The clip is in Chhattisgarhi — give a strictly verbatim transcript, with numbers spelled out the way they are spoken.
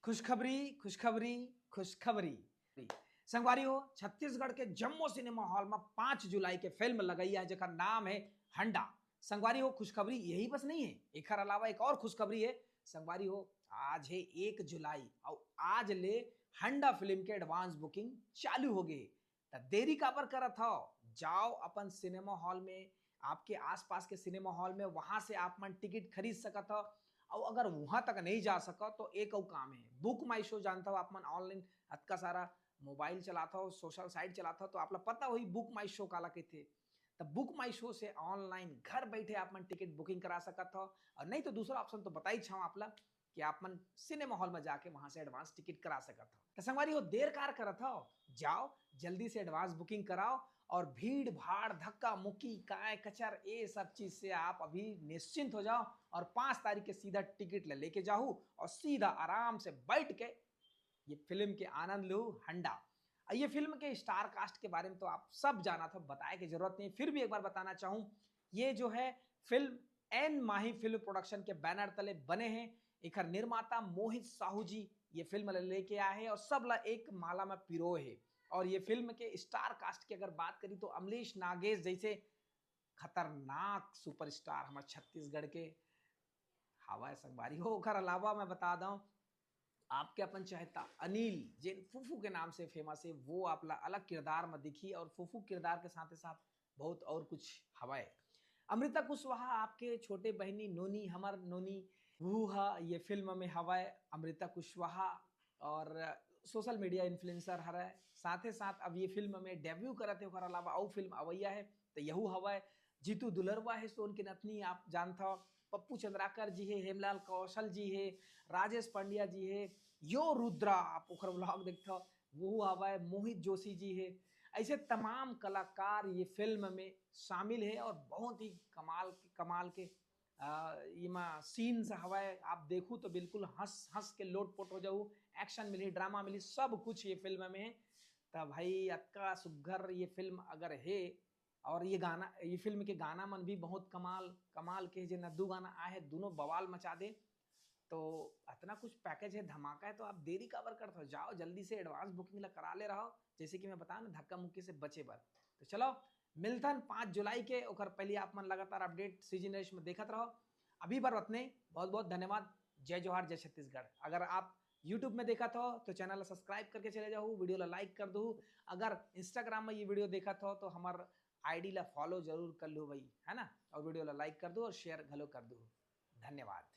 खुशखबरी, खुशखबरी, खुशखबरी। संगवारी हो, छत्तीसगढ़ के जम्मो सिनेमा हॉल में पाँच जुलाई के फिल्म लगई है, जेकर नाम है हंडा। संगवारी हो, खुशखबरी यही बस नहीं है, एकर अलावा एक और खुशखबरी है। संगवारी हो, आज है एक जुलाई और आज ले हंडा फिल्म के एडवांस बुकिंग चालू हो गई। त देरी काबर करत हव? जाओ अपन सिनेमा हॉल में, आपके आसपास के सिनेमा हॉल में, वहां से आप मन टिकट खरीद सकत हव। और अगर वहां तक नहीं जा सकत तो एक अउ काम है, बुक माई शो जानत हव आप मन, ऑनलाइन अतका सारा मोबाइल चलात हव, सोशल साइट चलात हव, तो आप ला पता होही बुक माई शो काला कहिथे। त बुक माई शो से ऑनलाइन घर बैठे आप मन टिकट बुकिंग करा सकत हव, और नहीं तो दूसरा ऑप्शन तो बताई छाव आप ला कि आप मन सिनेमा हॉल में जाके वहां से एडवांस टिकट करा सकत हव। त संगवारी हो, देर कार करत हव? जाओ, जल्दी से एडवांस बुकिंग कराओ और भीड़ भाड़, धक्का मुक्की, काय कचर, ये सब चीज से आप अभी निश्चिंत हो जाओ और पाँच तारीख के सीधा टिकट ले लेके जाहू और सीधा आराम से बैठ के ये फिल्म के आनंद लो। हंडा। अब ये फिल्म के स्टार कास्ट के बारे में तो आप सब जानत हव, बताए के जरूरत नहीं, फिर भी एक बार बताना चाहूँ, ये जो है फिल्म एन माही फिल्म प्रोडक्शन के बैनर तले बने हैं। एकर निर्माता मोहित साहू जी ये फिल्म ल लेके आए हैं और सब ला एक माला में पिरोए हैं। और ये फिल्म के स्टार कास्ट की अगर बात करी तो अमलेश नागेश जैसे खतरनाक सुपरस्टार हमर छत्तीसगढ़ के हवय संगवारी हो। ओकर अलावा मैं बता दऊं, आपके अपन चहेता अनिल, जेन फूफू के नाम से फेमस है, वो आप ला अलग किरदार में दिखी और फूफू किरदार के साथ साथ बहुत और कुछ हवय। अमृता कुशवाहा आपके छोटे बहनी नोनी, हमर नोनी, वो ह ये फिल्म में हवय अमृता कुशवाहा और सोशल मीडिया इन्फ्लुएंसर हरय। साथे साथ अब ये फिल्म में डेब्यू करत हे, ओकर अलावा अउ फिल्म अवैया है, तो यहू हवय। जीतू दुलरवा है सोन के नथनी, आप जानत हव, पप्पू चंद्राकर जी है, हेमलाल कौशल जी है, राजेश पंड्या जी है, यो रुद्रा, आप ओकर व्लॉग देखत हव, वो हवय, मोहित जोशी जी है। ऐसे तमाम कलाकार ये फिल्म में शामिल है और बहुत ही कमाल, कमाल के, आ, एमा सीन्स हवय, आप देखू तो बिल्कुल हंस, हंस के लोटपोट हो जाऊ। एक्शन मिली, ड्रामा मिली, सब कुछ ये फिल्म में है। त भाई, अतका सुग्घर ये फिल्म अगर है, और ये गाना, ये फिल्म के गाना मन भी बहुत कमाल, कमाल के, जे नद्दू गाना आए है, दोनों बवाल मचा दे। तो अतना कुछ पैकेज है, धमाका है, तो आप देरी काबर करत हो? जाओ जल्दी से एडवांस बुकिंग ला करा ले रहो, जैसे कि मैं बताया ना, धक्का मुक्की से बचे बर। तो चलो, मिलथन पाँच जुलाई के, ओकर पहले आप मन लगातार अपडेट सी जी नरेश में देखत रहो। अभी बर उतने, बहुत बहुत धन्यवाद। जय जोहार, जय छत्तीसगढ़। अगर आप YouTube में देखत हो तो चैनल ला सब्सक्राइब करके चले जाओ, वीडियो ला लाइक कर दो। अगर इंस्टाग्राम में ये वीडियो देखत हो तो हमार आईडी ला फॉलो जरूर कर लो भाई, है ना, और वीडियो ला लाइक कर दो और शेयर घलो कर दो। धन्यवाद।